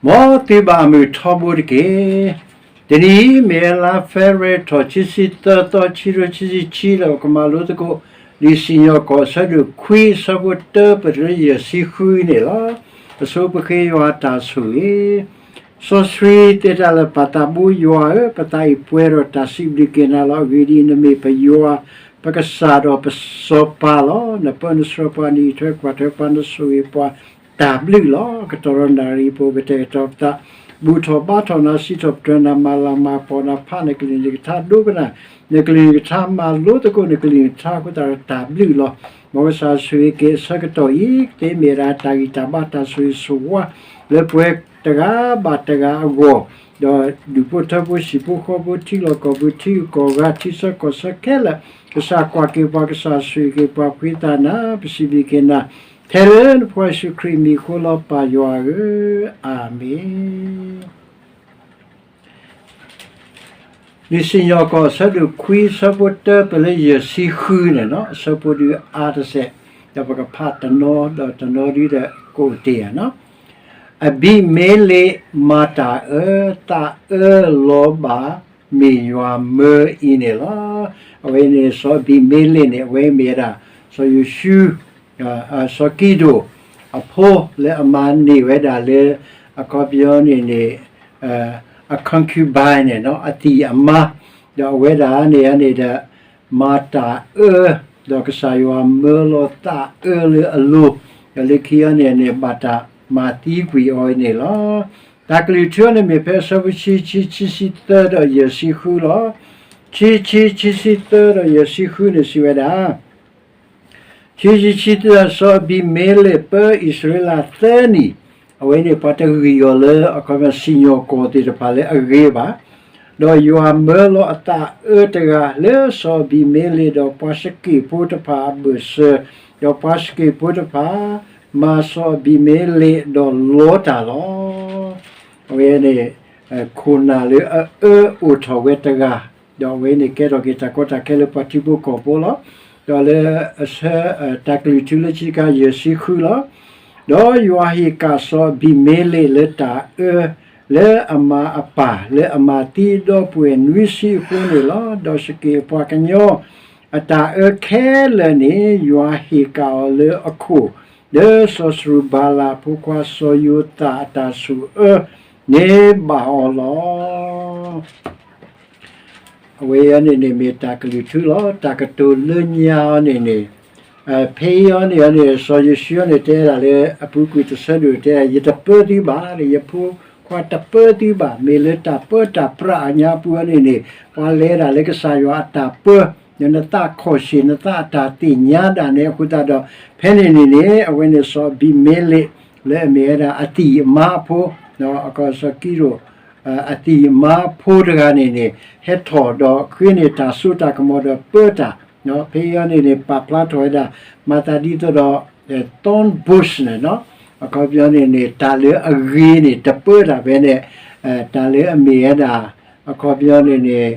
မ်သုဘၣ်မုာ်ထီဘိတက့ၢ်. တနံၤအံၤ မ့ၢ်ဝဲလါ February ထီၣ် ခံဆံသၢသီ ခံကထိခံဆံခံ လၢပကမၤလိသကိး လံာ်စံၣ်ညီၣ်ကွီၢ် အဆၢဒိၣ်ခွံ အဆၢဖိတၢ ပတုၤလၢယဲၢ်ဆံဃုန့ၣ်လီၤ. အဆိပဃ့ယွၤအတၢ်ဆိၣ်ဂ့ၤ စီဆှံတဲတၢ်လၢ ပၢ်သးဘိယွၤဧၢ, ပသးအံၤပှဲၤဒီးတၢ်စံးဘျုးက့ၤနၤလီၤ. အဂ့ၢ်ဒ်အံၤ, နမ့ၢ်ပယွၤ, ပကစၢ်ဒီးပစီၤပၤလီၤ. နပၢနဆှၢပှၤ, နအံးထွဲကွၢ်ထွဲပှၤ, နဆိၣ်ဂ့ၤပှၤတၢ်ဘျုးလီၤ. ကတီၢ်ဒီးနၣ်ရံၣ်အပူၤ ကတဲာ်ကတီၤပသး, ဘူၣ်ထီၣ်ဘါထီၣ်နၤ, စံးထီၣ်ပတြၢၤနၤ, မၤလၤမၤကပီၤနၤ, ဖးနကလုၢ်နကထါဒိကနၣ်, နကလုၢ်နကထါမၤလိသကိး နကလုၢ်နကထါအဃိသတးဒီးတၢ်ဘျုးလီၤ. မ်ကစၢ်ဆိၣ်ဂ့ၤက့ၤအဆၢကတီၢ်အံၤ ကသ့မ့ၢ်ဝဲဒၣ်တၢ်ဂံၢ်တၢ်ဘါ တၢ်ဆိၣ်ဂ့ၤဆိၣ်ဝါ လၢပှၤတဂၤဘၣ်တဂၤအဂီၢ်, ဒီးဒူၣ်ဖိထၢဖိ ဟံၣ်ဖိဃီဖိ ထံဂုၤကီၢ်ဂၤ ထံဆၢကီၢ်ဆၢခဲလၢာ်, ကစၢ်ကွၢ်က့ၤပှၤ, ကစၢ်ဆိၣ်ဂ့ၤက့ၤပှၤ, ပဃ့သးနၤ, ပစံးဘျုးက့ၤနၤ, ထဲလၢနဖိယ့ၣ်ၡူးခရံာ်အမံၤအဃိလီၤ ပၢ်ယွၤဧၢ, အၤမ့ၣ်. လံာ်စံၣ်ညီၣ်ကွီၢ် အဆၢဒိၣ်ခွံ အဆၢဖိတၢ ပတုၤလၢယဲၢ်ဆံဃုန့ၣ်လီၤ. အဆၢဖိဒုးအါတစဲး, ဒီးပကဖးတနီၤဒီးတနီၤဒုဒီး ကအိၣ်တ့ၢ်ဧါနီၤ. အဘံမ့လ့းမၤတၢ်အၢ, သးအၢလီၤဘၣ်မ့ၢ်ယွၤမၢအံၤန့ၣ်လီၤ. အဝဲန့ၣ် စီၤအဘံမ့လ့းန့ၣ် အဝဲမ့ၢ်ဝဲဒၣ် စီၤယိၤၡူ စီၤကံဒိၣ်အဖိလၢအမၤန့ၢ်ဝဲဒၣ်လၢ အခီပညီန့ၣ်န့ၣ် အ concubine န့ၣ် အသံၣ်အမါ, ဒီးအဝဲဒၣ်န့ၣ်န့ၣ်ဒီး မၤတၢ်အၢ, ဒီးကစၢ်ယွၤမၢလီၤသးအၢလၢအလိၤ, ဒီးလၢခံအံၤန့ၣ်န့ၣ် ဘၣ်တၢ်မၤသံကွံာ်အီၤအံၤန့ၣ်လီၤ. တၢ်ကလုၢ်ထူန့ၣ်မ့ၢ်ဖဲအဆၢဖိခံဆံ, ခံဆံသၢဒီးယဲၢ်ဆံဃုလီၤ. ခံဆံ, ခံဆံသၢဒီးယဲၢ်ဆံဃုန့ၣ်စံးဝဲဒၣ် ခံဆံခံသၢ စီၤအဘံမ့လ့းပၢအံၣ်စရ့လးသၢနံၣ်, အဝဲန့ၣ်ပှၤတဂံၢ်အီၤလၢ အခီပညီစံၣ်ညီၣ်ကွီၢ်သ့ၣ်တဖၣ်လၢအဂ့ၤဘၣ်, ဒီးယွၤမၢလီၤအသးအၢတဂၤလၢစီၤအဘံမ့လ့း ဒီးပှၤၡက့ၣ်ဖိတဖၣ်အဘၢၣ်စၢၤ, ဒီးပှၤၡက့ၣ်ဖိတဖၣ် မၤစီၤအဘံမ့လ့းဒီးလီတၢ်လီၤ. အဝဲန့ၣ် ခိၣ်နၢ်လၢအအၢအိၣ်ထီၣ်ဝဲတဂၤ, ဒီးအဝဲန့ၣ်ကဲထီၣ်က့ၤတၢ်ကီတၢ်ခဲလၢပှၤထံဖိကီၢ်ဖိလီၤ. ဒီးလၢအဆၢ တၢ်ကလုၢ်ထူလၢခံခါယဲၢ်ဆံဃုလီၤ. ဒီးယွၤဟ့ၣ်ကၣ်စီၤအဘံမ့လ့းလၢတၢ်အၢ လၢအမၤအပၢ်လၢအမၤသံဒီပုၢ်ဝဲၢ်နွံဆံအဃိန့ၣ်လီၤ. ဒီးၡက့ၣ်အပှၤကညီ အတၢ်အၢခဲလၢာ်န့ၣ် ယွၤဟ့ၣ်ကၣ်အီၤလၢအခိၣ်, လၢစီၤစရူၤဘၤလးအဖိခွါစီၤယိၤသးအတၢ်ဆိၣ်အၢန့ၣ်ဘၣ်အီၤလီၤ. အဝဲအံၤန့ၣ်န့ၣ် မ့ၢ်တၢ်ကလုၢ်ထူလီၤ. တၢ်ကတိၤလၢညါအံၤန့ၣ်န့ၣ် ဖဲအံၤအံၤန့ၣ်န့ၣ် စီၤယိၤၡူန့ၣ် တဲဒၣ်လၢအပူၤကွံာ်တဆၢဒိၣ်တဲဒၣ် ယတပၢသုဘၣ်, ယဖိခွါတပၢသုဘၣ်. မ့ၢ်လၢတၢ်ပၢတၢ်ပြးအညါပူၤအံၤန့ၣ်န့ၣ် ပှၤလဲၤဒၣ်လၢကစၢ်ယွၤအတၢ်ပၢ, နသးခီၣ်ဆံးနသးအတၢ်သ့ၣ်ညါဒၣ်နဲအဃိသတးဒီး ဖဲန့ၣ်န့ၣ်န့ၣ် အဝဲန့ၣ်စီၤအဘံမ့လ့း လၢအမ့ၢ်ဝဲဒၣ်အသံၣ်အမါအဖိ စီၤကံဒိၣ် အသံၣ်အမါအဖိတဂၤန့ၣ်န့ၣ် ဟဲထီၣ်ဒီးဃ့န့ၢ်တၢ်စိတၢ်ကမီၤဒီးပၢတၢ်, ဖဲအံၤန့ၣ်န့ၣ် ပာ်ဖျါထီၣ်ဝဲဒၣ် မၤသးဒ်သိးဒီး thorn bush န့ၣ်, အခီပညီန့ၣ်န့ၣ် တၢ်လၢအဂ့ၤန့ၣ် တပၢတၢ်ဖဲန့ၣ်, တၢ်လၢအမ့ၢ်ဝဲဒၣ် အခီပညီန့ၣ်န့ၣ်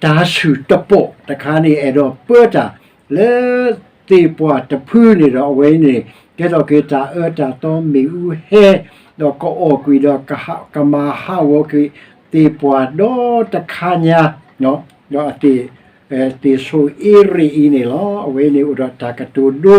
တၢ်ဆူၣ်တပိာ်တခါန့ၣ် အဲၣ်ဒိးပၢတၢ် လၢသ့ၣ်ပှၢ်တဖုန့ၣ်ဒီး အဝဲန့ၣ် ကဲထီၣ်က့ၤတၢ်အၢတၢ်သီမ့ၣ်အူဟဲ, ဒီးကအီၣ်ကွံာ်ဒီး ကမၤဟးဂီၤကွံာ်သ့ၣ်ပှၢ်ဒီတခါညါ, ဒီးအသ့ၣ် သ့ၣ်ဆိၣ်အ့ရ့ၣ်အံၤန့ၣ်လီၤ. အဝဲန့ၣ်အိၣ်ဒီးတၢ်ကတိၤဒိ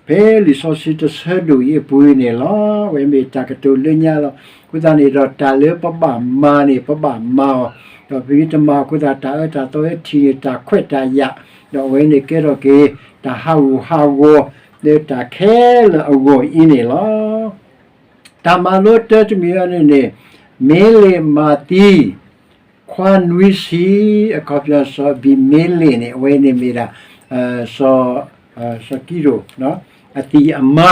ဖဲလံာ်စီဆှံတဆၢဒိၣ်အံၤအပူၤန့ၣ်လီၤ. အဝဲမ့ၢ်တၢ်ကတိၤလၢညါလီၤ. အဃိသတးန့ၣ်ဒီး တၢ်လၢပဘၣ်မၤန့ၣ် ပဘၣ်မၤအီၤ, ဒီးပမ့ၢ်တမၤအဃိသတး တၢ်အၢတၢ်သီဟဲထံၣ်န့ၢ်တၢ်ခွဲးတၢ်ယာ်, ဒီးအဝဲန့ၣ်ကဲထီၣ်က့ၤ တၢ်ဟးဂူာ်ဟးဂီၤ လၢတၢ်ခဲလၢာ်အဂီၢ်အံၤန့ၣ်လီၤ. တၢ်မၤလိတၢတမံၤအံၤန့ၣ်န့ၣ် မ့လ့ၣ်မၤသံ ခွါနွံဆံ, အခီပညီစီၤအဘံမ့လ့ၣ်န့ၣ် အဝဲန့ၣ်မ့ၢ်ဒၣ် စီၤ စီၤကံဒိၣ် အသံၣ်အမါ,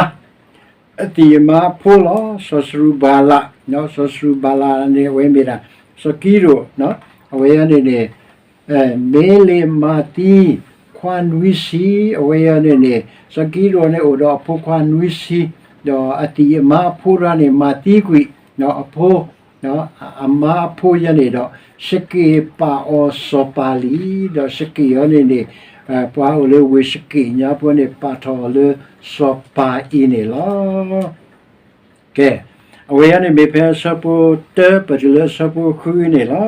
အသံၣ်အမါအဖိလီၤ. စီၤစရူၤဘၤလး, စီၤစရူၤဘၤလးန့ၣ် အဝဲမ့ၢ်ဒၣ် စီၤကံဒိၣ်, အဝဲအံၤန့ၣ်န့ၣ် မ့လ့ၣ်မၤသံ ခွါနွံဆံ, အဝဲအံၤန့ၣ်န့ၣ် စီၤကံဒိၣ်န့ၣ်အိၣ်ဒီးအဖိခွါနွံဆံ, ဒီးအသံၣ်အမါအဖိတဂၤန့ၣ် မၤသံကွံာ် အဖိ အမါအဖိယဲန့ၣ်ဒီး ၡက့ၣ်ပာ်အီၤစီၤပၤလံ, ဒီးၡက့ၣ်အံၤန့ၣ်န့ၣ် ပှၤအိၣ်လၢဝ့ၢ်ၡက့ၣ်ညါဖိန့ၣ် ပာ်ထီၣ်အီၤလၢစီၤပၤအံၤန့ၣ်လီၤ. ကဲ, အဝဲအံၤန့ၣ်မ့ၢ်ဖဲအဆၢဖိတၢ ပတုၤလၢအဆၢဖိဃုန့ၣ်လီၤ.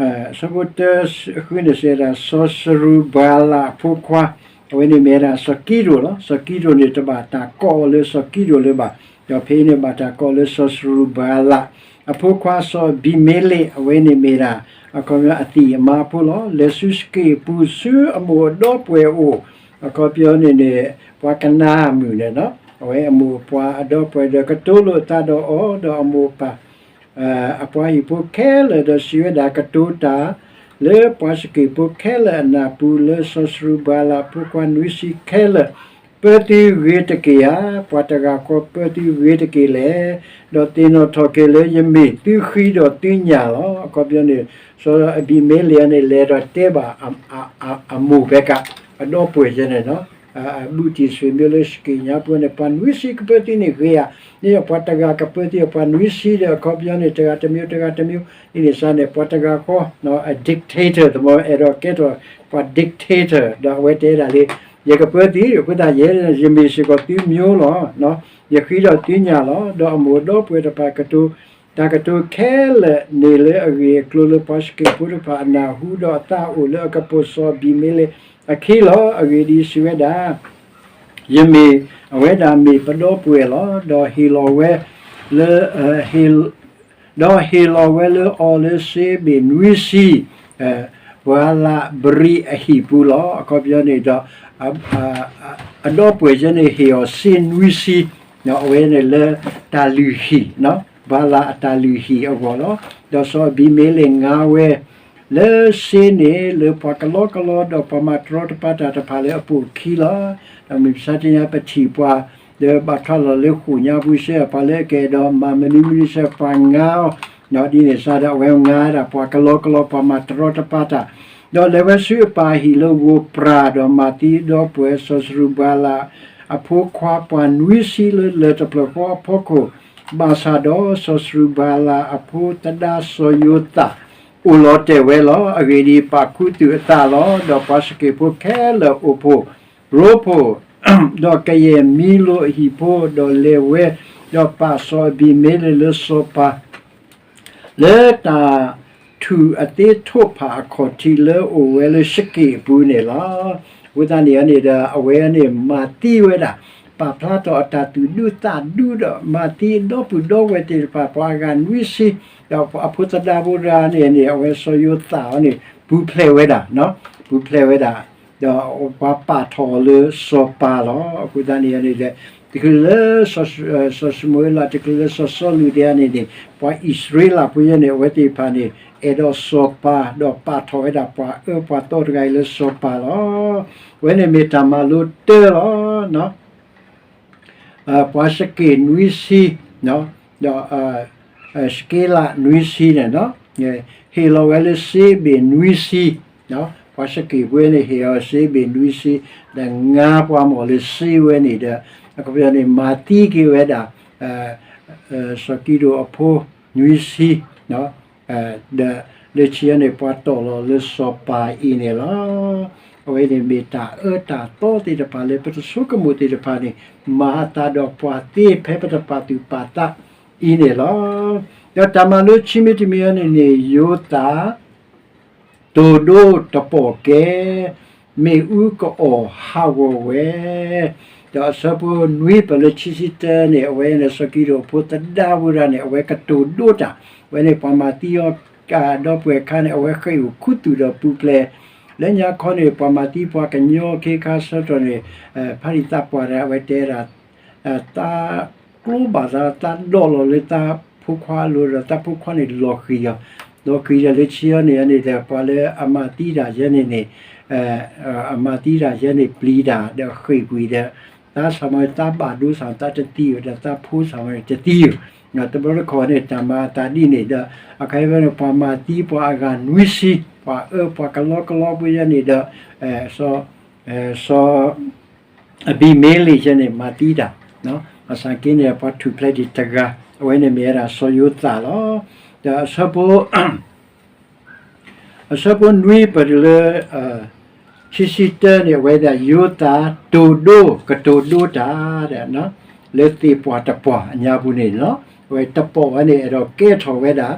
အဆၢဖိတၢ ဃုန့ၣ်စံးဝဲဒၣ် စီၤစရူၤဘၤလးအဖိခွါ, အဝဲန့ၣ်မ့ၢ်ဝဲဒၣ်စီၤကံဒိၣ်လီၤ. စီၤကံဒိၣ်န့ၣ် တဘၣ်တၢ်ကိးအီၤလၢစီၤကံဒိၣ်လၢၤဘၣ်, ဒီးဖဲအံၤန့ၣ်ဘၣ်တၢ်ကိးလၢစီၤစရူၤဘၤလး အဖိခွါစီၤအဘံၤမ့လ့း, အဝဲန့ၣ်မ့ၢ်ဒၣ် အခီပညီအသံၣ်အမါဖိလီၤ. လဲၤဆူစက့ၣ်ပူၤဆူအမိၢ်အဒီပုၢ်ဝဲၢ်အအိၣ်, အခီပညီန့ၣ်န့ၣ် ပှၤကနၤအမုၣ်န့ၣ်လီၤ. အဝဲအမိၢ်ပှၢ်အဒီပုၢ်ဝဲၢ်ဒီး ကတိၤလိာ်အသးဒီးအီၤ, ဒီးအမိၢ်ပၢ် အပှၤဟံၣ်ဖိခဲလၢာ်ဒီးစံးဝဲဒၣ် ကတိၤတၢ်လၢပှၤစက့ၣ်ဖိခဲလၢာ်အနၢ်ပူၤ လၢစီၤစရူၤဘၤလးအဖိခွါနွံဆံခဲလၢာ် ပၢသုဂ့ၤတက့ၢ်ဧါ. ပှၤတဂၤဃီပၢသုဂ့ၤတက့ၢ်လဲၣ်. ဒီးသ့ၣ်နီၣ်ထီၣ်က့ၤလၢယမ့ၢ်သုဃံဒီးသုညၣ်လီၤ. အခီပညီန့ၣ် စီၤအဘံၤမ့လ့းန့ၣ် လဲၤဒီးတဲဘၣ် အမိၢ်ဖဲကး အဒီပုၢ်ဝဲၢ်ယဲန့ၣ်လီၤ. အဘူးတံၢ်ဆွေမျိုးလၢစက့ၣ်ညါပူၤန့ၣ် ပှၤနွံဆံကပၢသုန့ၣ်ဂ့ၤဧါ, န့ၣ်ပှၤတဂၤကပၢသု ပှၤနွံဆံဒီး အခီပညီန့ၣ် တဂၤတမျိုး တဂၤတမျိုး ဒ်န့ၣ်စ့ၢ်န့ၣ် ပှၤတဂၤဃီ အ dictator သမ် အဲၣ်ဒိးကဲထီၣ်ပှၤ dictator ဒီးအဝဲတဲဒၣ်လၢ ယကပၢသု အဃိသတးယဲ ယမ့ၢ်စ့ၢ်ကီးသုမျိုးလီၤ. ယဃံဒီးသုညၣ်လီၤ. ဒီးအမိၢ်ဒီပုၢ်ဝဲၢ်တဖၣ်ကတိၤ တၢ်ကတိၤခဲလၢာ်န့ၣ်လၢအဂ့ၢ်အကျိၤလၢပှၤစက့ၣ်ဖိတဖၣ်အနၢ်ဟူ ဒီးအသးအိၣ်လၢအကပိာ်စီၤအဘံၤမ့လ့းအခံလီၤ. အဂ့ၢ်ဒ်အံၤစံးဝဲဒၣ် ယမ့ၢ် အဝဲဒၣ်မ့ၢ်ပဒီပုၢ်ဝဲၢ်လီၤ. ဒီးဟ့ၣ်လီၤဝဲလၢ ဒီးဟ့ၣ်လီၤဝဲလၢအီၤလၢစ့ဘ့ၣ်နွံဆံ ပှၤလၢဘရံအဟံၣ်ပူၤလီၤ. အခီပညီန့ၣ်ဒီး အဒီပုၢ်ဝဲၢ်ယဲန့ၣ် ဟ့ၣ်အီၤစ့နွံဆံ အဝဲန့ၣ်လၢတၢ်လုၢ်ဟံၣ် ပှၤလၢအတၢ်လုၢ်ဟံၣ်အဂီၢ်လီၤ. ဒီးစီၤအဘံၤမ့လ့းငါဝဲ လၢစ့န့ၣ် လၢပှၤကလီကလီ ဒီးပှၤမၤတရီတပါတၢ်တဖၣ်လၢအပိာ်အခံလီၤ. ဒီးမုၢ်မဆါတနံၤညါပထံၣ်ပှၤ လၢဘၣ်ထွဲလီၤလၢဃိာ်ညါပူၤစ့ၢ် ပှၤလၢအကအဲၣ်ဒိးမၤမနုၤမနုၤစ့ၢ် ပှၤငါအီၤ, ဒ်န့ၣ်စ့ၢ်ဒီး အဝဲငါဝဲဒၣ်ပှၤကလီကလီ ပှၤမၤတရီတပါတၢ်, ဒီးလဲၤဝဲဆူအပၢ်အဟံၣ်လၢဂိၤပြၤ ဒီးမၤသံအဒီပုၢ်ဝဲၢ်စီၤစရူၤဘၤလး အဖိခွါပှၤနွံဆံလၢလၢၢ်တဖျၢၣ်ဃီအဖီခိၣ်, ဘၣ်ဆၣ်ဒီးစီၤစရူၤဘၤလးအဖိသဒါစီၤယိၤသး အိၣ်လီၤတဲာ်ဝဲလီၤ. အဂ့ၢ်ဒ်အံၤ, ပာ်ခူသူၣ်အသးလီၤ. ဒီးပှၤစက့ၣ်ဖိခဲလၢာ်အိၣ်ဖှိၣ်ရိဖှိၣ်, ဒီးကယဲၢ်မံလိာ်အဟံၣ်ဖိ, ဒီးလဲၤဝဲ, ဒီးပာ်စီၤအဘံၤမ့လ့းလၢစီၤပၤ လၢတၢ်ထူၣ်အသ့ထိၣ်ဖးအခီၣ်ထံးလၢအိၣ်ဝဲလၢစက့ၣ်အပူၤန့ၣ်လီၤ. အဃိသတးန့ၣ်န့ၣ်ဒီး အဝဲန့ၣ်မၤသံဝဲဒၣ်, ပာ်ဖျါထီၣ်အတၢ်သူၣ်ဒူသးဒူဒီး မၤသံအဒီပုၢ်ဒီဝဲၢ်သ့ၣ်တဖၣ် ပှၤအဂၤနွံဆံ, ဒီးအဖိသဒါဖိတဂၤန့ၣ်န့ၣ် အဝဲစီၤယိၤသးအီၤန့ၣ် ပူၤဖျဲးဝဲဒၣ်, ပူၤဖျဲးဝဲဒၣ် ဒီးပှၤပာ်ထီၣ်အီၤလၢစီၤပၤလီၤ. အဃိသတးန့ၣ်န့ၣ်ဒီး တချုးလၢ စီၤၡမူၤအ့လး တချုးလၢစီၤစီလူးတဂၤန့ၣ်န့ၣ် ပှၤအံၣ်စရ့လးဖိယဲန့ၣ် အဝဲသ့ၣ်တဖၣ်န့ၣ် အဲၣ်ဒိးစီၤပၤ ဒီးပာ်ထီၣ်ဝဲဒၣ်ပှၤအၢပှၤသီတဂၤအံၤလၢစီၤပၤလီၤ. အဝဲန့ၣ်မ့ၢ်တၢ်မၤလိတၢလီၤ. ပှၤစက့ၣ်နွံဆံ, ဒီး စက့လးနွံဆံန့ၣ်, ဟ့ၣ်လီၤဝဲလၢစ့ဘ့ၣ်နွံဆံ, ပှၤစက့ၣ်ဖိန့ၣ် ဟ့ၣ်အီၤစ့ဘ့ၣ်နွံဆံ, ဒီးငါပှၤမီၢ်လၢစ့ဝဲန့ၣ်ဒီး အခီပညီန့ၣ် မၤသံက့ၤဝဲဒၣ် စီၤကံဒိၣ်အဖိနွံဆံ, ဒီးလၢခံန့ၣ် ပှၤတီၢ်လီၤလၢစီၤပၤအံၤန့ၣ်လီၤ. အဝဲန့ၣ်မ့ၢ်တၢ်အၢတၢ်သီသ့ၣ်တဖၣ်လၢပတဆိကမိၣ်သ့ၣ်တဖၣ်န့ၣ် မၤအသးဒီးပှၤသ့ဖဲပတပာ်သူၣ်ပာ်သးအံၤန့ၣ်လီၤ. ဒီးတၢ်မၤလိခံမံၤတမံၤအံၤန့ၣ်န့ၣ် ယိၤသး တိၢ်ဒိတပီၢ်ကဲ, မ့ၣ်အူကအီၣ်ဟးဂီၤဝဲ, ဒီးအဆၢဖိနွံပၢၢ်လၢခံဆံတၢန့ၣ် အဝဲန့ၣ်စီၤကံဒိၣ်အဖိသဒါဝဲဒၣ်န့ၣ် အဝဲကတိၤဒိတၢ်, အဝဲန့ၣ်ပှၤမၤသံအီၤဒီပုၢ်ဝဲၢ်အခါန့ၣ် အဝဲဃ့ၢ်အိၣ်ခူသူၣ်ဒီးပူၤဖျဲး, လၢညါခီန့ၣ် ပှၤမၤသံပှၤကညီခ့ခါဆၢကတီၢ်န့ၣ် ဖးဒံၣ်သးပှၢ်ဒီး အဝဲတဲဒၣ် သးကျိဘၣ်သး သးဒိးလီၤလၢသးဖိခွါအလိၤဒီး သးဖိခွါန့ၣ်လီၤဃံၤအီၤ, လီၤဃံၤဒီးလၢခံန့ၣ်န့ၣ်ဒီး ပှၤလၢအမၤသံတၢ်ယဲန့ၣ်န့ၣ် အမၤသံတၢ်ယဲန့ၣ်ပျံၤတၢ်ဒီးဃ့ၢ်ကွံာ်ဒီး သးဆၣ်မီၤသးဘၣ်ဒိဆၣ်သးတသံဧိၤဒီး သးဖိဆၣ်မီၤန့ၣ်တသံဧိၤ, တဘျီတခီၣ်န့ၣ် တၢ်မၤအသးဒ်န့ၣ်ဒီး အခါအံၤဖဲန့ၣ် ပှၤမၤသံပှၤအဂၤနွံဆံ ပှၤအၢပှၤကလီကလီဖိယဲန့ၣ်ဒီး စီၤ စီၤ အဘံၤမ့လ့ၣ်ယဲန့ၣ် မၤသံတၢ်, ဘၣ်ဆၣ်က့န့ၣ် ပှၤထူၣ်ဖျဲးဒံးတဂၤ အဝဲန့ၣ်မ့ၢ်ဝဲဒၣ်စီၤယိၤသးလီၤ. ဒီးအဆၢဖိ အဆၢဖိနွံပၢၢ်တုၤလၢ ခံဆံတၢန့ၣ် အဝဲဒၣ်ယိၤသး တိၢ်ဒိ ကတိၤဒိတၢ်ဒီး လၢသ့ၣ်ပှၢ်တပှၢ်အညါပူၤန့ၣ်လီၤ. ဝဲတပိာ်ဝဲန့ၣ် အဲၣ်ဒိးကဲထီၣ်ဝဲဒၣ်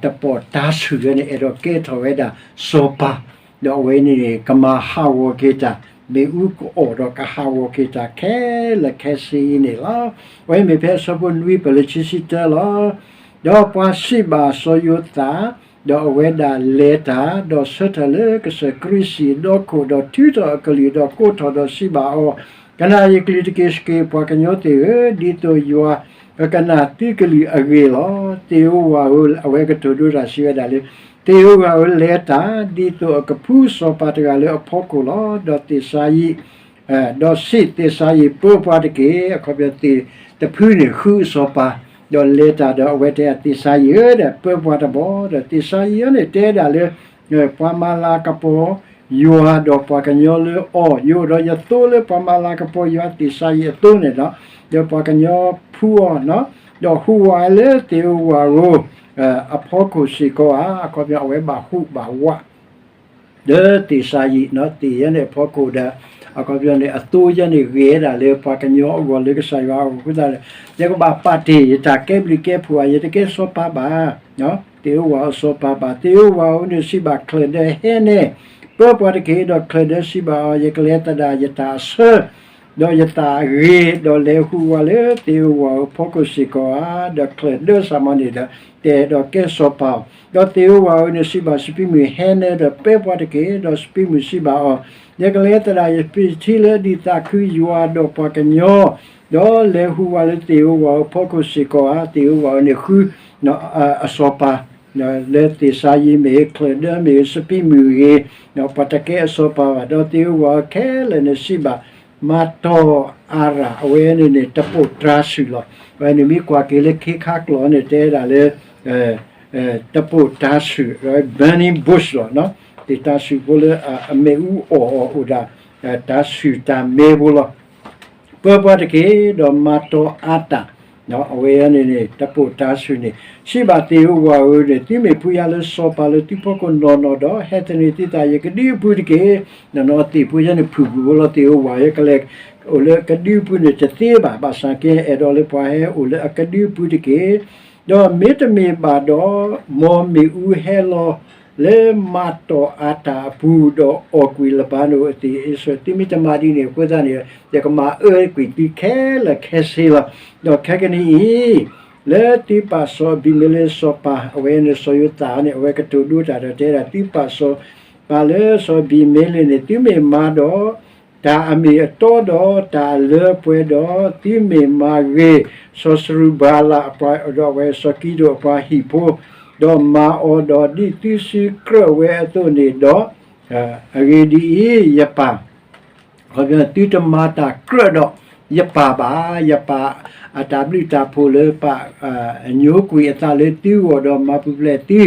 တပိာ်တၤဆှုၣ်ဝဲန့ၣ် အဲၣ်ဒိးကဲထီၣ်ဝဲဒၣ်စီၤပၤ, ဒီးအဝဲန့ၣ်န့ၣ် ကမၤဟးဂီၤက့ၤတၢ် မ့ၣ်အူကအီၣ်ဒီးကဟးဂီၤက့ၤတၢ်ခဲလၢာ်ခဲဆ့အံၤန့ၣ်လီၤ. အဝဲမ့ၢ်ဖဲအဆၢဖိနွံ ပလၢခံဆံတၢလီၤ. ဒီးပှၤစံးဘၣ်စီၤယိၤသး, ဒီးအဝဲဒၣ်လဲၤတၢ်, ဒီးဆၢထၢၣ်လၢကစၢၢ်ခရံာ်စံၣ်ဒီခိၣ်, ဒီးထုးထီၣ်အကလုၢ်, ဒီးကိးထီၣ်ဒီးစံးဘၣ်အီၤ, ကနၣ်ယကလုၢ်တက့ၢ် စက့ၢ်ပှၤကညီသ့ၣ်ဧၢ, ဒ်သိးယွၤကကနၣ်သုကလုၢ်အဂ့ၢ်လီၤ. သ့ၣ်ဧိၤဝၣ်ဧိၤ, အဝဲကတိၤဒိတၢ်စံးဝဲဒၣ်လၢ သ့ၣ်ဧိၤဝၣ်ဧိၤ, လဲၤတၢ်, ဒ်သိးအကဖှူစီၤပၤတဂၤလၢအဖီခိၣ်လီၤ. ဒီးသ့ၣ်စၤယံး ဒီးစံး, သ့ၣ်စၤယံး, ပၢပှၤတက့ၢ်. အခီပညီသ့ၣ်တဖုန့ၣ် ဃုစီၤပၤ, ဒီးလဲၤတၢ်ဒီး အဝဲတဲသ့ၣ်စၤယံးဧၢဒီး ပၢပှၤတဘျီ, ဒီးသ့ၣ်စၤယံးအံၤန့ၣ် တဲဒၣ်လၢ ပှၤမၤလၤကပီၤယွၤဒီးပှၤကညီလၢအီၤ, ယအိၣ်ဒီးယသိလၢပှၤမၤလၤကပီၤယွၤသ့ၣ်စၤယံးအသိန့ၣ်ဒီး, ဒီးပှၤကညီဖှူအီၤ, ဒီးဟူးဝးလၢသ့ၣ်ဧိၤဝၣ်ဧိၤ အဖီခိၣ်စ့ၢ်ကီးဧါ. အခီပညီအဝဲဘၣ်ဟူးဘၣ်ဝး ဒီးသ့ၣ်စၤယံးန့ၣ် သ့ၣ်ယဲန့ၣ်အဖီခိၣ်ဒီး အခီပညီန့ၣ် အသိယဲန့ၣ်ဂ့ၤဝဲဒၣ်လၢပှၤကညီအဂီၢ်လၢကစၢ်ယွၤအဂီၢ်အဃိသတးဒီး ယကဘၣ်ပာ်တ့ၢ်ယတၢ်ကဲဘျုးကဲဖှိၣ်ဧါ, ယတကဲစီၤပၤဘၣ်. သ့ၣ်ဧိၤဝၣ်ဧိၤစီၤပၤဘၣ်. သ့ၣ်ဧိၤဝၣ်ဧိၤန့ၣ်စံးဘၣ်ချၢၣ်ဒၢဟဲန့ၣ်, ပၢပှၤတက့ၢ်. ဒီးချၢၣ်ဒၢစံးဘၣ်အီၤ, ယကလဲၤသဒၣ်ယတၢ်အဆၢ ဒီးယသးအဂ့ၤ, ဒီးလဲၤဟူးဝးလၢသ့ၣ်ဧိၤဝၣ်ဧိၤအဖီခိၣ်စ့ၢ်ကီးဧါ. ဒီးချၢၣ်ဒၢစးမီၤန့ၣ်ဒီး တအဲၣ်ဒိးကဲစီၤပၤအီၤ. ဒီးသ့ၣ်ဧိၤဝၣ်ဧိၤန့ၣ်စံးဘၣ်စပံးမုၢ်, ဟဲန့ၣ်ဒီးပၢပှၤတက့ၢ်. ဒီးစပံးမုၢ်စံးဘၣ်အီၤ, ယကလဲၤသဒၣ်ယပၢထံလၢဒ်သးခုယွၤဒီးပှၤကညီ, ဒီးလဲၤဟူးဝးလၢသ့ၣ်ဧိၤဝၣ်ဧိၤအဖီခိၣ်စ့ၢ်ကီးဧါ. သ့ၣ်ဧိၤဝၣ်ဧိၤန့ၣ်ဃု အစီၤပၤ လၢသ့ၣ်စၤယံးမ့ၢ်ဂ့ၤ, ချၢၣ်ဒၢမ့ၢ်ဂ့ၤ, စပံးမုၢ်ဂ့ၤ, ပှၤတကဲအစီၤပၤဘၣ်. ဒီးသ့ၣ်ဧိၤဝၣ်ဧိၤခဲလၢာ်န့ၣ်စံးဘၣ် မၤတီၤအၤရၣ်, အဝဲန့ၣ်န့ၣ် တပိာ်တၤဆှုၣ်လီၤ. အဝဲန့ၣ်မ့ၢ်ကွၢ်က့ၤလၢခ့ခါကျိာ်န့ၣ် တဲဒၣ်လၢ တပိာ်တၤဆှုၣ်, burning bush လီၤ. သ့ၣ်တၤဆှုၣ်ဖိလၢအမ့ၣ်အူအီၣ်အီၤအိၣ်ဒၣ် တၤဆှုၣ်တၢ်မဲဖိလီၤ. ပၢပှၤတက့ၢ်, ဒီးမၤတီၤအၤတၢ်, အဝဲန့ၣ်န့ၣ် တပိာ်တၤဆှုၣ်န့ၣ် စံးဘၣ်သ့ၣ်ဧိၤဝၣ်ဧိၤန့ၣ်, သုမ့ၢ်ဖှူယၤလၢစီၤပၤလၢသုဖီခိၣ်နီၢ်နီၢ်ဒီး ဟဲသန့ၤသုသးယကဒုအပူၤတက့ၢ်. နီၢ်နီၢ်သ့ၣ်ဖိယဲန့ၣ် ဖုၣ်ပူၤဖိလီၤ. သ့ၣ်ဧိၤဝၣ်ဧိၤ ကလဲၤအိၣ်လၢကဒုအပူၤန့ၣ်တသ့ဘၣ်. ဘၣ်ဆၣ်က့ အဲၣ်ဒိးလၢပှၤဟဲအိၣ်လၢအကဒုအပူၤတက့ၢ်. ဒီးမ့တမ့ၢ်ဘၣ်ဒီး မ်မ့ၣ်အူဟဲလီၤလၢမၤတီၤအၤတၢ်အပူၤ, ဒီးအီၣ်ကွံာ်လၢဘၤနိၣ်အသ့ၣ်အ့ၡိး, သုမ့ၢ်တမၤဒ်န့ၣ် အဃိသတးန့ၣ် ယကမၤအၢကွံာ်သုခဲလၢာ်ခဲဆ့လီၤ. ဒီးခဲကနံၣ်အံၤ လၢသုပာ်စီၤအဘံၤမ့လ့စီၤပၤ, အဝဲန့ၣ်စီၤယိၤသးန့ၣ် အဝဲကတိၤဒိတၢ်ဒီးတဲဒၣ်, သုပာ်စီၤပၤလၢစီၤအဘံၤမ့လ့န့ၣ် သုမ့ၢ်မၤဒီး တၢ်အမ့ၢ်အတီဒီးတၢ်အလၢအပှဲၤဒီး, သုမ့ၢ်မၤဂ့ၤ စီၤစရူၤဘၤလး ဒီးအဝဲစီၤကံဒိၣ်အပှၤဟံၣ်ဖိ, ဒီးမၤအီၤဒီးဒ်သုစုကြၢးဝဲအသိးန့ၣ်ဒီး, အဂ့ၢ်ဒ်အံၤ, ယပၢ် သုတမၤတၢ်ကြၢးဒီးယပၢ်ဘၣ်. ယပၢ်အတၢ်ဘျုးတၢ်ဖှိၣ်လၢပာ်ညိကွံာ်အသးလၢသုဂီၢ်ဒီးမၤပူၤဖျဲးသု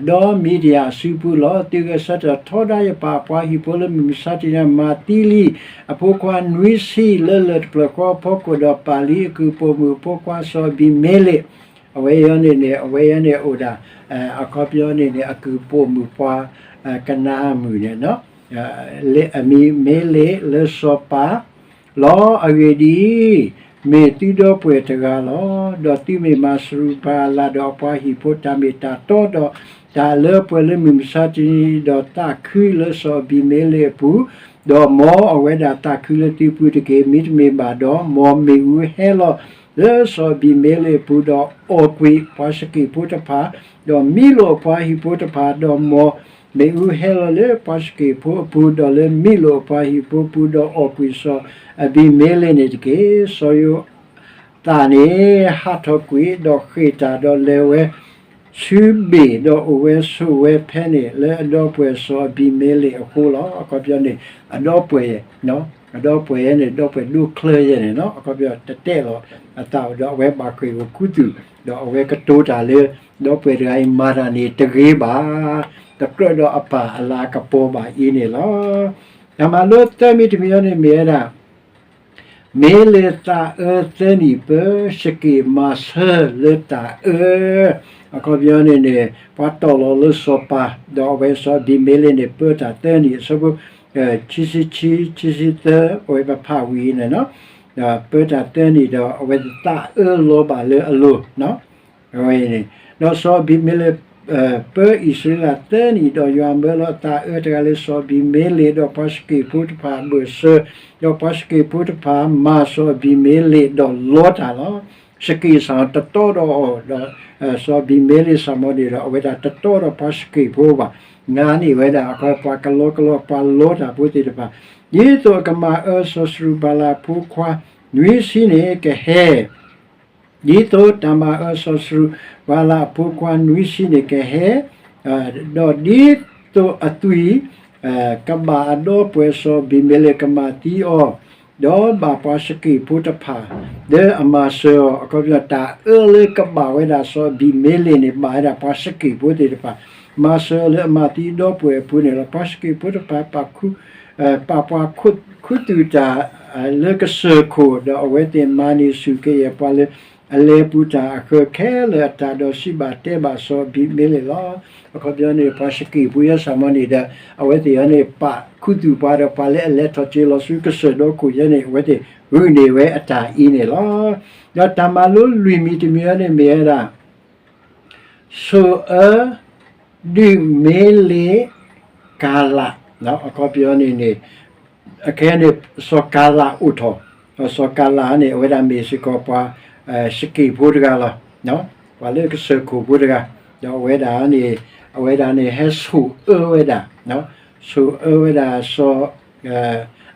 ဒီးမံၤဒယၣ်အစုပူၤလီၤ. သုဂဲၤဆၢထၢၣ်ထီဒါယပၢ်အပှၤဟံၣ်ဖိလၢမုၢ်မဆါတနံၤ မၤသံလံအဖိခွါနွံဆံလၢလၢၢ်တဖျၢၣ်ဃီအဖီခိၣ်, ဒီးပာ်လံအကုၢ်ပိာ်မုၣ်အဖိခွါစီၤအဘံၤမ့လ့, အဝဲအံၤန့ၣ်န့ၣ် အဝဲအံၤန့ၣ်အိၣ်ဒၣ် အခီပညီန့ၣ်န့ၣ် အကုၢ်ပိာ်မုၣ်ပှၤ ကနၤအၣ်မုၣ်န့ၣ် အမံၤမ့လ့လၢစီၤပၤလီၤ. အဂ့ၢ်ဒ်အံၤ, မ့ၢ်သုဒီပုၢ်ဝဲၢ်တဂၤလီၤ. ဒီးသုမ့ၢ်မၤစရူၤဘၤလးဒီးအပှၤဟံၣ်ဖိတၢ်မ့ၢ်တၢ်တီဒီး တၢ်လၢပှဲၤလၢမုၢ်မဆါတနံၤ, ဒီးသးခုလၢစီၤအဘံၤမ့လ့အပူၤ, ဒီးမ်အဝဲဒၣ်သးခုလၢသုပူၤတက့ၢ်. မ့တမ့ၢ်ဘၣ်ဒီး မ်မ့ၣ်အူဟဲလီၤလၢစီၤအဘံၤမ့လ့အပူၤ, ဒီးအီၣ်ကွံာ်ပှၤစက့ၣ်ဖိတဖၣ်, ဒီးမံလိာ်အပှၤဟံၣ်ဖိတဖၣ်, ဒီးမ် မ့ၣ်အူဟဲလီၤလၢပှၤစက့ၣ်ဖိအပူၤ, ဒီးလၢမံလိာ်အပှၤဟံၣ်ဖိပူၤ, ဒီးအီၣ်ကွံာ်စီၤအဘံၤမ့လ့န့ၣ်တက့ၢ်. စီၤယိၤသးန့ၣ် ဟးထီၣ်ကွံာ်, ဒီးဃ့ၢ်တၢ်, ဒီးလဲၤဝဲဆူဘ့ၣ်, ဒီးအိၣ်ဝဲဆိးဝဲဖဲန့ၣ် လၢအဒီပုၢ်ဝဲၢ်စီၤအဘံၤမ့လ့အဃိလီၤ. အခီပညီန့ၣ် အဒီပုၢ်ဝဲၢ်, အဒီပုၢ်ဝဲၢ်န့ၣ် ဒီပုၢ်ဝဲၢ်ဒိၣ်ချၢယဲန့ၣ်, အခီပညီတတဲလီၤအသးဒီး အဝဲဘၣ်ဃ့ၢ်အိၣ်ခူသူၣ်, ဒီးအဝဲကတိၤတၢ်လၢ ဒီပုၢ်ဝဲၢ်တဂၤအံၤမၤတၢ်န့ၣ်တဂ့ၤဘၣ်, တကြၢးဒီးအပၢ်အလၤကပီၤဘၣ်အံၤန့ၣ်လီၤ. တၢ်မၤလိသၢမံၤတမံၤအံၤန့ၣ်မ့ၢ်ဝဲဒၣ် မ့လ့သးအၢသၢနံၣ်ပၢ စက့ၣ်မၤဆၢလၢတၢ်အၢ, အခီပညီန့ၣ်န့ၣ် ပှၤတီၢ်လီၤလၢစီၤပၤ, ဒီးအဝဲစီၤအဘံၤမ့လ့န့ၣ် ပၢတၢ်သၢနံၣ်, အဆၢဖိ ခံဆံခံ, ခံဆံသၢ အဝဲပဖးဝံၤန့ၣ်လီၤ. ပၢတၢ်သၢနံၣ်ဒီး အဝဲသ့ၣ်သးအၢလီၤဘၣ်လၢအလိၤ, အဝဲန့ၣ်, ဒီးစီၤအဘံၤမ့လ့း ပၢအံၣ်စရ့လးသၢနံၣ်, ဒီးယွၤမၢလီၤအသးအၢတဂၤလၢစီၤအဘံၤမ့လ့း, ဒီးပှၤၡက့ၣ်ဖိတဖၣ်အဘၢၣ်စၢၤ, ဒီးပှၤၡက့ၣ်ဖိတဖၣ်မၤစီၤအဘံၤမ့လ့းဒီးလီတၢ်လီၤ. ၡက့ၣ်စ့ၢ်တတီဒီးအီၤ, ဒီးစီၤအဘံၤမ့လ့းစ့ၢ်မ့ၢ်န့ၣ်ဒီး အဝဲဒၣ်တတီဒီးပှၤၡက့ၣ်ဖိဘၣ်, နာ်န့ၢ်ဝဲဒၣ် အခီပညီပှၤကလီကလီပှၤလီတၢ်ဖိသ့ၣ်တဖၣ်, ဒ်သိးအကမၤအၢစီၤစရူၤဘၤလးအဖိခွါနွံဆံန့ၣ်ကဟဲ ဒ်သိးတၢ်မၤအၢစီၤစရူၤဘၤလးအဖိခွါနွံဆံန့ၣ်ကဟဲ, ဒီးဒ်သိးအသွံၣ်ကဘၣ်အဒီပုၢ်ဝဲၢ်စီၤအဘံၤမ့လ့းကမၤသံအီၤ, ဒီးဘၣ်ပှၤၡက့ၣ်ဖိတဖၣ် လၢအမၤစၢၤအီၤ, အခီပညီတၢ်အၢလၢကဘၣ်ဝဲဒၣ်စီၤအဘံၤမ့လ့းန့ၣ် ဘၣ်ဝဲဒၣ်ပှၤၡက့ၣ်ဖိသ့ၣ်တဖၣ် မၤစၢၤအီၤလၢအမၤသံအဒီပုၢ်ဝဲၢ်အပူၤန့ၣ်လီၤ. ပှၤၡက့ၣ်ဖိတဖၣ် ပာ်ပှၤခိ ခူသူၣ်တၢ်လၢကစၢၢ်ခိၣ်, ဒီးအဝဲသ့ၣ်မၤန့ၢ်ဆူၣ်ကယဲၢ်ပှၤလၢအလဲၤပူၤတၢ်အဃၢၤခဲလၢာ်အတၢ်, ဒီးစံးဘၣ်တဲဘၣ်စီၤအဘံၤမ့လ့းလီၤ. အခီပညီန့ၣ် ပှၤၡက့ၣ်ဖိယဲစ့ၢ်မ့ၢ်န့ၣ်ဒီး အဝဲသ့ၣ်အံၤန့ၣ် ပာ်ခူသူၣ်ပှၤဒီးပှၤလၢအလဲၤထီၣ်က့ၤလီၤဆူကစၢၢ်ဒီခိၣ်ယဲန့ၣ် အဝဲသ့ၣ်ဂုာ်န့ၢ်ဝဲအတၢ်အံၤန့ၣ်လီၤ. ဒီးတၢ်မၤလိလွံၢ်မံၤတမံၤအံၤန့ၣ်မ့ၢ်ဝဲဒၣ် ဆိၣ်အၢ ဒုးမ့လ့း ကၤလး, အခီပညီန့ၣ်န့ၣ် အခဲအံၤန့ၣ် စီၤကၤလးအိၣ်ထီၣ်, ဒီးစီၤကၤလးန့ၣ် အဝဲဒၣ်မ့ၢ်စ့ၢ်ကီးပှၤ ၡက့ၣ်ဖိတဂၤလီၤ, ပှၤလၢကစၢၢ်ခိၣ်ဖိတဂၤ, ဒီးအဝဲဒၣ်န့ၣ် အဝဲဒၣ်န့ၣ် ဟဲဆိၣ်အၢဝဲဒၣ်, ဆိၣ်အၢဝဲဒၣ်စီၤ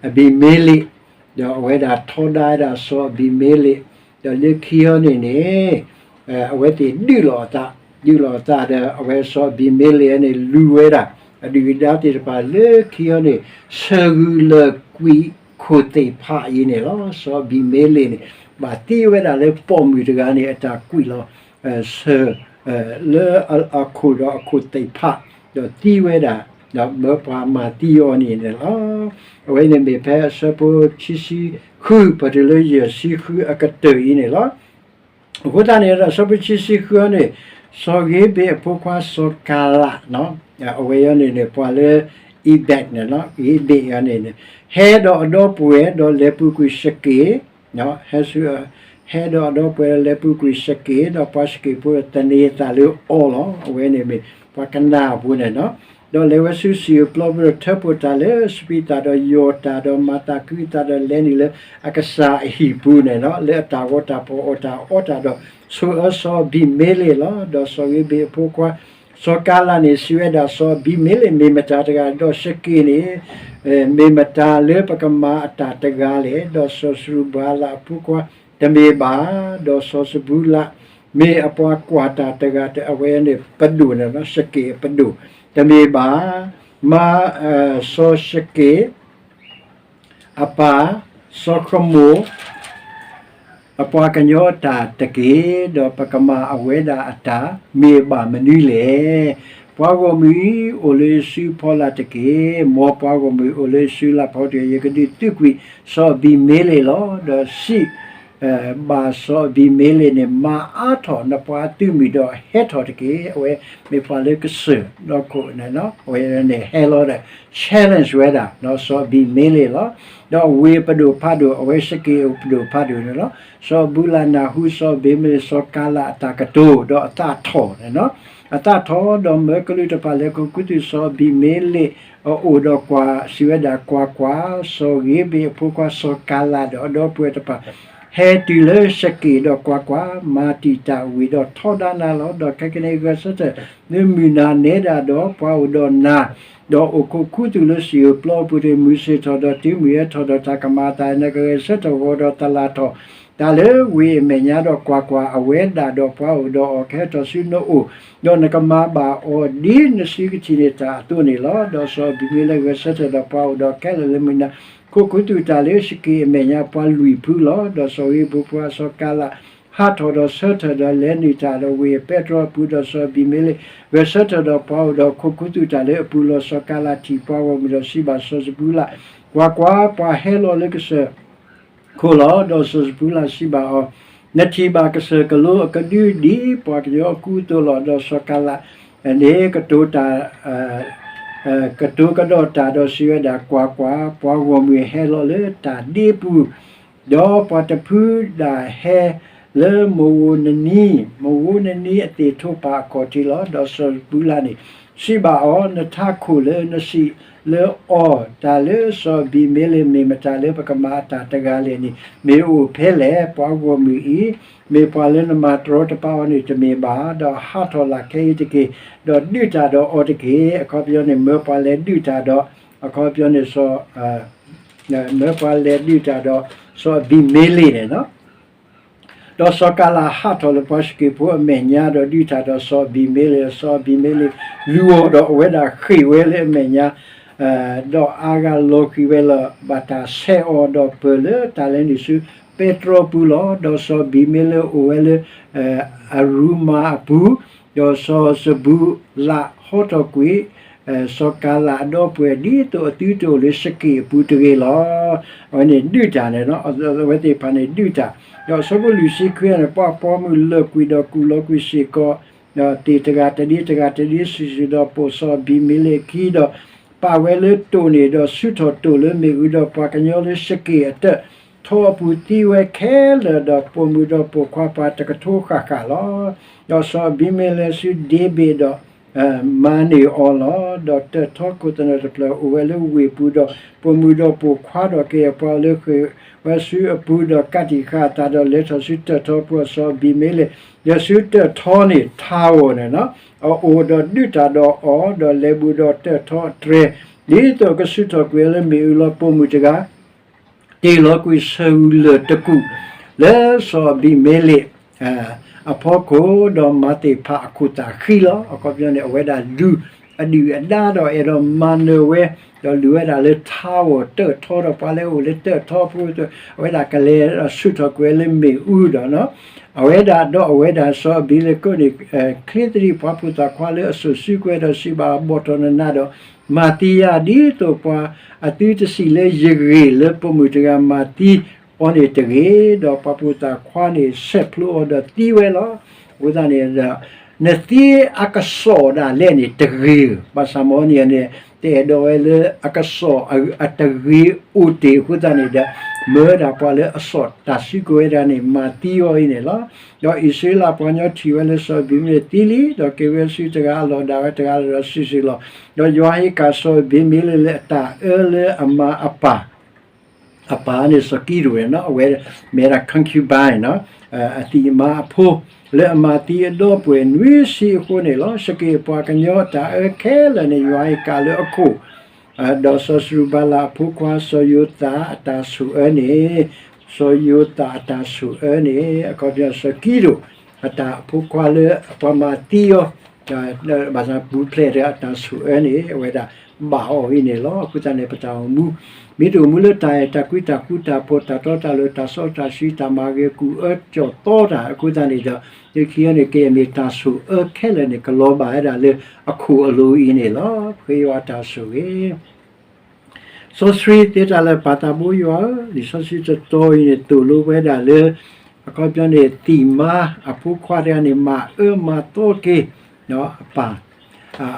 အဘံၤမ့လ့း, ဒီးအဝဲဒၣ်ထီဒါဝဲဒၣ်စီၤအဘံၤမ့လ့း, ဒီးလၢခံအံၤန့ၣ်န့ၣ် အဝဲသ့ၣ်ဒုးလိာ်အသး, ဒုးလိာ်အသးဒီး အဝဲစီၤအဘံၤမ့လ့းန့ၣ် လူၤဝဲဒၣ် အဒုၣ်အဒါသ့ၣ်တဖၣ်လၢခံအံၤန့ၣ် ဆၢဂုၤလၢကွံာ်ခိၣ်သ့ၣ်ဖးအံၤန့ၣ်လီၤ. စီၤအဘံၤမ့လ့းန့ၣ် ဘၣ်သံဝဲဒၣ်လၢပိာ်မုၣ်တဂၤန့ၣ် အတၢ်ကွံာ်လီၤ ဆၢ လၢအခိၣ်ဒီးအခိၣ်သ့ၣ်ဖး, ဒီးသံဝဲဒၣ်, ဒီးမၢပှၤမၤသံအီၤန့ၣ်န့ၣ်လီၤ. အဝဲန့ၣ်မ့ၢ်ဖဲအဆၢဖိခံဆံဃု ပတုၤလၢယဲၢ်ဆံဃုအကတၢၢ်အံၤန့ၣ်လီၤ. အဃိသတးန့ၣ်ဒီး အဆၢဖိခံဆံဃုအံၤန့ၣ် စီၤဧ့ၤဘ့းအဖိခွါစီၤကၤလး, အဝဲအံၤန့ၣ်န့ၣ် ပှၤလၢ အ့ဘ့းန့ၣ်လီၤ, ဧ့ၤဘ့းအံၤန့ၣ်န့ၣ် ဟဲဒီးအဒီပုၢ်ဝဲၢ် ဒီးလဲၤပူၤကွံာ်ၡက့ၣ် ဟဲဆူ ဟဲဒီးအဒီပုၢ်ဝဲၢ်ဒီးလဲၤပူၤကွံာ်ၡက့ၣ်, ဒီးပှၤၡက့ၣ်ဖိသန့ၤအသးလၢအီၤလီၤ. အဝဲန့ၣ်မ့ၢ်ပှၤကနၣ်အပူၤန့ၣ်လီၤ. ဒီးလဲၤဝဲဆူစံာ်ဧိၤပျီပူၤဒီးထၢဖှိၣ်တၢ်လၢအစပံးသၣ်ဒီးယီၢ်တၢ်ဒီးမၤသးခုအသးဒီးလဲၤနုာ်လၢအကစၢ်အဟံၣ်ပူၤန့ၣ်လီၤ. လၢအတၢ်ဂီၤတၢ်ဖီၣ်အီၣ်တၢ်အီတၢ်ဒီး ဆိၣ်အၢစီၤအဘံၤမ့လ့းလီၤ. ဒီးစီၤဧ့ၤဘ့းအဖိခွါ စီၤကၤလးန့ၣ် စံးဝဲဒၣ်စီၤအဘံၤမ့လ့း မ့ၢ်မတၤတဂၤ, ဒီးၡက့ၣ်န့ၣ် မ့ၢ်မတၤလၢပကမၤအတၢ်တဂၤလဲၣ်. ဒီးစီၤစရူၤဘၤလးအဖိခွါ တမ့ၢ်ဘၣ်, ဒီးစီၤစဘူလး မ့ၢ်အပှၤကွၢ်တၢ်တဂၤ, အဝဲန့ၣ်ပဒိၣ်န့ၣ်လီၤ, ၡက့ၣ်အပဒိၣ်, တမ့ၢ်ဘၣ်, မၤ စီၤၡက့ၣ် အပၢ် စီၤဃမိၢ် အပှၤကညီအတၢ်တက့ၢ်, ဒီးပကမၤအဝဲဒၣ်အတၢ် မ့ၢ်ဘၣ်မနုၤလဲၣ်. ပှၤဂီၢ်မုၢ်အိၣ်လၢယစုဖီလာ်တက့ၢ်. မ်ပှၤဂီၢ်မုၢ်အိၣ်လၢယစုလၢ်ဖီတက့ၢ်. ယကဒုးသုးကွံာ်စီၤအဘံၤမ့လ့းလီၤ. ဒီးစံး ဘၣ်စီၤအဘံၤမ့လ့းန့ၣ် မၤအါထီၣ်နပှၤအသုးမုၢ်ဒီးဟဲထီၣ်တက့ၢ်. အဝဲမ့ၢ်ပှၤလၢကစၢၢ်ဒီခိၣ်န့ၣ်လီၤ. အဝဲန့ၣ်ဟဲလီၤဒီး challenge ဝဲဒၣ် စီၤအဘံၤမ့လ့းလီၤ. ဒီးဝ့ၢ်ပဒိၣ်ဖးဒိၣ်, အဝဲစက့ၣ်အပဒိၣ်ဖးဒိၣ်န့ၣ်လီၤ. စီၤဘူလးနၢ်ဟူစီၤအဘံၤမ့လ့း စီၤကၤလးအတၢ်ကတိၤ ဒီးအသးထီၣ်န့ၣ်လီၤ. အသးထီၣ်ဒီးမၢကလူးတဖၣ်လဲၤခူသူၣ်စီၤအဘံၤမ့လ့းအအိၣ်ဒီးကွၢ်, စံးဝဲဒၣ်, ကွၢ်ကွၢ်, စီၤဧ့ၤဘ့းအဖိခွါစီၤကၤလးဒီးအဒီပုၢ်ဝဲၢ်တဖၣ် ဟဲတုၤလၢစက့ၣ်ဒီးကွၢ်ကွၢ်, မၤတံာ်တာ်ဝ့ၢ်ဒီးထီဒါနၤလီၤ. ဒီးခဲကနံၣ်အံၤဂဲၤဆၢထၢၣ်လၢမုၢ်နၤနဲဒၣ်ဒီးပှၤအိၣ်ဒီးနၤ, ဒီးအိၣ်ခိးခူသူၣ်လၢစံာ်ဧိၤပျီပူၤတဂ့ၤ. မုၢ်ဆ့ၣ်ထီၣ်ဒီးတုၤမုၢ်ယဲၢ်ထီၣ်ဒီးတၢ်ကမၤအသး နကဂဲၤဆၢထၢၣ်ဂီၤဒီးသလၣ်ထီၣ်တၢ်လၢဝ့ၢ်အမဲာ်ညါဒီးကွၢ်ကွၢ်, အဝဲဒၣ်ဒီးပှၤအိၣ်ဒီးအီၤကဟဲထီၣ်ဆူနအိၣ်, ဒီးနကမၤဘၣ်အီၤဒ်နစံးကထံၣ်န့ၢ်တၢ်အသိးန့ၣ်လီၤ. ဒီးစီၤအဘံၤမ့လ့းဂဲၤဆၢထၢၣ်ဒီးပှၤအိၣ်ဒီးအီၤခဲလၢာ်လၢမုၢ်နၤ ခိးခူသူၣ်တၢ်လၢစက့ၣ်အမဲာ်ညါပှၤလွံၢ်ဖုလီၤ. ဒီးစီၤဧ့ၤဘ့းအဖိခွါစီၤကၤလး ဟးထီၣ်ဒီးဆၢထၢၣ်ဒီးလဲၤနုာ်တၢ်ဒီးဝ့ၢ်အပဲတြီအပူၤ, ဒီးစီၤအဘံၤမ့လ့းဂဲၤဆၢထၢၣ်ဒီးပှၤအိၣ်ဒီးအီၤခိးခူသူၣ်တၢ်လၢအပူၤလီၤ. စီၤကၤလးထံၣ်ပှၤဂီၢ်မုၢ်ဒီးစံးဘၣ်စီၤစဘူလး, ကွၢ်ကွၢ်, ပှၤဟဲလီၤလၢကစၢၢ်ခိၣ်လီၤ. ဒီးစီၤစဘူလးစံးဘၣ်အီၤ, နထံၣ်ဘၣ်ကစၢၢ်ကလိအကဒုဒ်ပှၤကညီအကူအသိးလီၤ. ဒီးစီၤကၤလးန့ၣ် ကတိၤတၢ် ကတိၤကဒီးတၢ်ဒီးစံးဝဲဒၣ်, ကွၢ်ကွၢ်, ပှၤဂီၢ်မုၢ်ဟဲလီၤလၢတၢ်ဒ့ပူၤ ဒီးပှၤတဖုဒၣ်ဟဲလၢမုၢ်ဧိၤနနံၤ, မုၢ်ဧိၤနနံၤအသ့ၣ်ထိးပာ်အခီၣ်ထံးလီၤ. ဒီးစီၤပူလးန့ၣ်စံးဘၣ်အီၤ, နထးခိၣ်လၢနစံးလၢအီၤ, တၢ်လၢစီၤအဘံၤမ့လ့းမ့ၢ်မတၤလၢပကမၤအတၢ်တဂၤလဲၣ်န့ၣ် မ့ၢ်အိၣ်ဖဲလဲၣ်. ပှၤဂီၢ်မုၢ်အံၤ မ့ၢ်ပှၤလၢနမၤတရီတပါအီၤန့ၣ်တမ့ၢ်ဘၣ်. ဒီးဟးထီၣ်လၢ်ခဲအံၤတက့ၢ်, ဒီးဒုးတၢ်ဒီးအီၤတက့ၢ်. အခီပညီန့ၣ် မၢပှၤလဲၤဒုးတၢ်ဒီး, အခီပညီန့ၣ် စီၤ မၢပှၤလဲၤဒုးတၢ်ဒီးစီၤအဘံၤမ့လ့းန့ၣ်လီၤ. ဒီးစီၤကၤလးဟးထီၣ်လၢပှၤၡက့ၣ်ဖိအမဲာ်ညါ, ဒီးဒုးတၢ်ဒီးစီၤအဘံၤမ့လ့း, စီၤအဘံၤမ့လ့းလူၤအီၤ, ဒီးအဝဲဒၣ်ဃ့ၢ်ဝဲလၢအမဲာ်ညါ, ဒီးအါဂၤလီၤဃံၤဝဲလၢၤဘၣ်တၢ်ဆဲးအီၤ, ဒီးပၢၢ်လၢတၢ်လဲၤနုာ်ဆူပဲတြီပူၤလီၤ. ဒီးစီၤအဘံၤမ့လ့းအိၣ်ဝဲလၢ အရူမၤအပူၤ, ဒီးစီၤစဘူၤလးဟီထီၣ်ကွံာ် စီၤကၤလးအဒီပုၢ်ဝဲၢ် ဒ်သိးအသုတအိၣ်လၢၡက့ၣ်အပူၤတဂ့ၤလီၤ. အဝဲန့ၣ်ဒုးတၢ်န့ၣ်, အဝဲသ့ၣ်တဖၣ်န့ၣ်ဒုးတၢ်, ဒီးအဆၢဖိလွံၢ်ဆံခွံန့ၣ် ပှၤပိာ်မုၣ်လၢာ်ကွံာ်ဒီးကူၣ်လီၤကွံာ်စ့ၢ်ကီး သ့ၣ်တဂၤတဒ့ တဂၤတဒ့ စုာ်စုာ်ဒီးပိာ်စီၤအဘံၤမ့လ့းအခံ, ဒီးပာ်ဝဲလၢတိၢ်န့ၣ်, ဒီးဆူထီၣ်တိၢ်လၢမ့ၣ်အူ, ဒီးပှၤကညီလၢၡက့ၣ်အတၢၣ်ထီအပူၤသံဝဲခဲလၢာ်, ဒီးပိာ်မုၣ်ဒီးပိာ်ခွါပှၤတကထိဃၣ်ဃၣ်လီၤ. ဒီးစီၤအဘံၤမ့လ့းဆူဒ့ဘ့ၣ်ဒီး မၤန့ၢ်အီၤလီၤ. ဒီးတၢၣ်ထီခိၣ်သနၢၣ်တဖျၢၣ်အိၣ်ဝဲလၢဝ့ၢ်ပူၤ, ဒီးပိာ်မုၣ်ဒီးပိာ်ခွါဒီးကယဲၢ်ပှၤအိၣ်လၢ ဃ့ၢ်ဝဲဆူအပူၤ, ဒီးကးတံာ်ဃာ်အသး, ဒီးလဲၤထီၣ်ဆူတၢၣ်ထီပူၤ, စီၤအဘံၤမ့လ့း လဲၤဆူတၢၣ်ထီန့ၣ်ထးအီၤန့ၣ်လီၤ. အအိၣ်ဒီးဒုးတၢ်ဒီးအီၤ, ဒီးလဲၤဘူးဒီးတၢၣ်ထီအတြဲၤ, ဒ်သိးကဆူထီၣ်ကွံာ်အီၤလၢမ့ၣ်အူလီၤ. ပိာ်မုၣ်တဂၤ တ့ၢ်လီၤကွံာ်ဆၢၣ်အူလၢၢ်တကူာ် လၢစီၤအဘံၤမ့လ့းအဖီခိၣ်, ဒီးမၤသ့ၣ်ဖးအခိၣ်သးဃံလီၤ. အခီပညီန့ၣ် အဝဲဒၣ်လူၤအဒုၣ်အဒါဒီးအဲၣ်ဒိးမၤနၢၤဝဲ, ဒီးလူၤဝဲဒၣ်လၢထးအီၤတၢၣ်ထီ, ဒီးပှၤလၢအအိၣ်လၢတၢၣ်ထီဖိ, အဝဲဒၣ်ကလဲၤဆူထီၣ်ကွံာ်လၢမ့ၣ်အူဒီး အဝဲဒၣ်ဒီးအဝဲဒၣ်စီၤအဘံၤလ့းကိးန့ၣ် ချ့သဒံးပှၤဖိသၣ်ခွါလၢအစိာ်စုကဝဲၤဒီးစံးဘၣ်အီၤ, ဘီၣ်ထီၣ်နနၤဒီး မၤသံယၤ ဒ်သိးပှၤအသုတစံးလၢယဂ့ၢ်လၢပိာ်မုၣ်တဂၤမၤသံအီၤန့ၣ်တဂ့ၤ. ဒီးပှၤဖိသၣ်ခွါန့ၣ်ဆဲးဖျိအီၤဒီးသံဝဲလီၤ. အဃိသတးန့ၣ်ဒီး နသံအကစီၣ်ဒၣ်လဲာ်န့ၣ်တဂ့ၤ, ဘၣ်ဆၣ်မ်န့ၣ်န့ၣ် တအဲၣ်ဒိးဝဲလၢအကစီၣ်အတဂ့ၤအိၣ်တ့ၢ်အဃိသတးန့ၣ်ဒီး မၢဒၣ်ပှၤလၢအစိာ်တၢ်စုကဝဲၤတဂၤန့ၣ် မၤသံအီၤအံၤန့ၣ်လီၤ. ဒီးအံၣ်စရ့လးပှၤကညီထံၣ်ဝဲလၢစီၤအဘံၤမ့လ့းသံလံ, ဒီးက့ၤဝဲဆူတဂၤအလီၢ်ဒၣ်ဝဲတဂၤလၢာ်ဒီးစုာ်စုာ်လီၤ. ဒီးယွၤဟ့ၣ်ကၣ်စီၤအဘံၤမ့လ့းလၢအတၢ်အၢလၢအမါအပၢ် အပၢ်န့ၣ်စီၤကံဒိၣ်န့ၣ်လီၤ, အဝဲမ့ၢ်ဝဲဒၣ် concubine န့ၣ်လီၤ, အသံၣ်အမါအဖိ လၢအမၤသံအဒီပုၢ်ဝဲၢ်နွံဆံအဃိန့ၣ်လီၤ. စက့ၣ်ပှၤကညီအတၢ်အၢခဲလၢာ်န့ၣ် ယွၤဟ့ၣ်ကၣ်လၢအခိၣ်, ဒီးစီၤစရူၤဘၤလးအဖိခွါစီၤယိၤသးအတၢ်ဆိၣ်အၢန့ၣ်, စီၤယိၤသးအတၢ်ဆိၣ်အၢန့ၣ် အခီပညီစီၤကံဒိၣ် အတၢ်အဖိခွါလၢပှၤမၤသံအီၤ ဘၣ်ဆၣ်ပူၤဖျဲးဒီးအတၢ်ဆိၣ်အၢန့ၣ် အဝဲဒၣ်ဘၣ်အီၤအံၤန့ၣ်လီၤ. အဃိသတးန့ၣ် ပတၢ်အိၣ်မူ မ့ၢ်တအိၣ်မူလၢတၢ်အဲၣ်တၢ်ကွံတၢ်ဃူတၢ်ဖိးတၢ်တီတၢ်လိၤတၢ်စီတၢ်ဆှံတၢ်မၤဂ့ၤကူၣ်အၢကၠီၣ်သီတၢ်အဃိသတးန့ၣ်ဒီး လၢခံန့ၣ် ကယဲၢ်မ့ၢ်တၢ်ဆိၣ်အၢခဲလၢာ်န့ၣ် ကလီၤဘၣ်ဝဲဒၣ်လၢအခိၣ်အလိၤအံၤန့ၣ်လီၤ. ပဃ့ယွၤတၢ်ဆိၣ်ဂ့ၤ စီဆှံသ့တၢ်လၢာ်ပၢ်သးဘိယွၤဧၢ, လံာ်စီဆှံတတီၤအံၤန့ၣ် သိၣ်လိဝဲဒၣ်လၢ အခီပညီန့ၣ် သံၣ်မါအဖိခွါတဂၤန့ၣ် မၤအၢမၤသီက့ၤ အပၢ်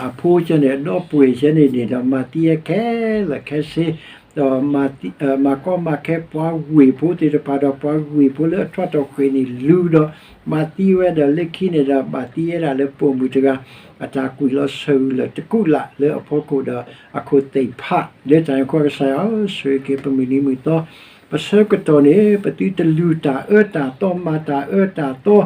အဖိကဲန့ၣ် အဒီပုၢ်ဝဲၢ်ယဲန့ၣ်န့ၣ်ဒီး မၤသံအခဲလၢာ်ခဲဆ့, ဒီးမၤကီမၤခဲပှၤဝ့ၢ်ဖိသ့ၣ်တဖၣ်ဒီး ပှၤဝ့ၢ်ဖိလၢအထွးထီၣ်ဃ့ၢ်န့ၣ်လူၤဒီး မၤသံဝဲဒီးလၢခံန့ၣ်ဒီး ဘၣ်သံဝဲဒၣ်လၢပိာ်မုၣ်တဂၤ အတၢ်ကွံာ်လီၤဆၢၣ်အူလၢာ်တကူာ်လၢ်လၢအဖီခိၣ်ဒီးအခိၣ်သ့ၣ်ဖး လၢတၢ်န့ၣ်အဃိ ကစၢ်ယွၤဧၢ, ဆိၣ်ဂ့ၤက့ၤပမုၢ်နံၤမုၢ်သီ ပဆၢကတီၢ်န့ၣ် ပသုတလူၤတၢ်အၢတၢ်သီ မၤတၢ်အၢတၢ်သီ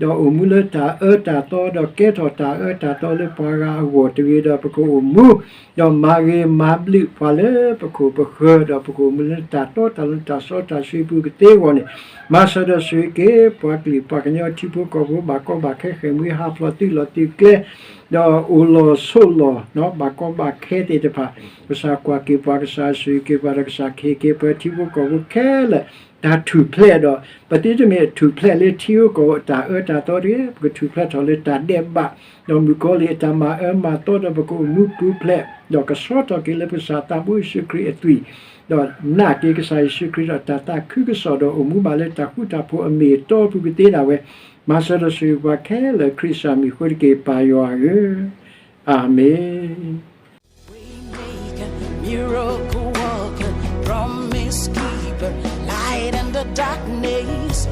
ဒီးအိၣ်မူလၢတၢ်အၢတၢ်သီ ဒီးကဲထီၣ်တၢ်အၢတၢ်သီလၢပှၤဂၤအဂီၢ်တဂ့ၤဒီး ပကအိၣ်မူ ဒီးမၤဂ့ၤမၤဘျုးပှၤလၢပခိၣ်ပဃၢၤ ဒီးပကအိၣ်မူလၢတၢ်တီတၢ်လိၤတၢ်စီတၢ်ဆှံပူၤကသ့အဂီၢ်န့ၣ် မၤစၢၤဒီးဆိၣ်ဂ့ၤက့ၤ ပှၤကလုာ်ပှၤကညီထံဖိကီၢ်ဖိ ဘၣ်ကီဘၣ်ခဲဃ့ၢ်မှံဟးဖျိးသုးလီၢ်သုးကျဲ ဒီးအိၣ်လီၤဆိးလီၢ် ဘၣ်ကီဘၣ်ခဲသ့ၣ်တဖၣ် ကစၢ်ကွၢ်က့ၤပှၤ ကစၢ်ဆိၣ်ဂ့ၤက့ၤပှၤဒီး ကစၢ်ကဟ့ၣ်က့ၤပှၤထံဖိကီၢ်ဖိခဲလၢာ် တၢ်ထူၣ်ဖျဲးဒီး ပသုတမ့ၢ်ထူၣ်ဖျဲးလၢထံဧိၤကီၢ်ဧိၤအတၢ်အၢတၢ်သီတဂ့ၤ, ပကထူၣ်ဖျဲးထီၣ်လၢတၢ်ဒဲးဘး ဒီးမုၣ်ကီၤလံၢ်အတၢ်မၤအၢမၤသီဒီး ပကအိၣ်မူပူၤဖျဲး ဒီးကဆှီထီၣ်က့ၤလၢပကစၢ်သးဘိယ့ၣ်ၡူးခရံာ်အသွံၣ် ဒီးနာ်က့ၤကစၢ်ယ့ၣ်ၡူးခရံာ်ဒီးတၢ်သးခုကစီၣ်ဒီးအိၣ်မူဘၣ်လၢတၢ်ဃူတၢ်ဖိးအမ့ၢ်အတီပူၤကသ့ဒၣ်ဝဲ မၤစၢၤဒီးဆိၣ်ဂ့ၤပှၤခဲလၢာ်ခရံာ်ကစၢ်မံၤအဃိတက့ၢ် ပၢ်ယွၤဧၢ, အၤမ့ၣ်. Waymaker, miracle worker, promise keeper, light in the darkness.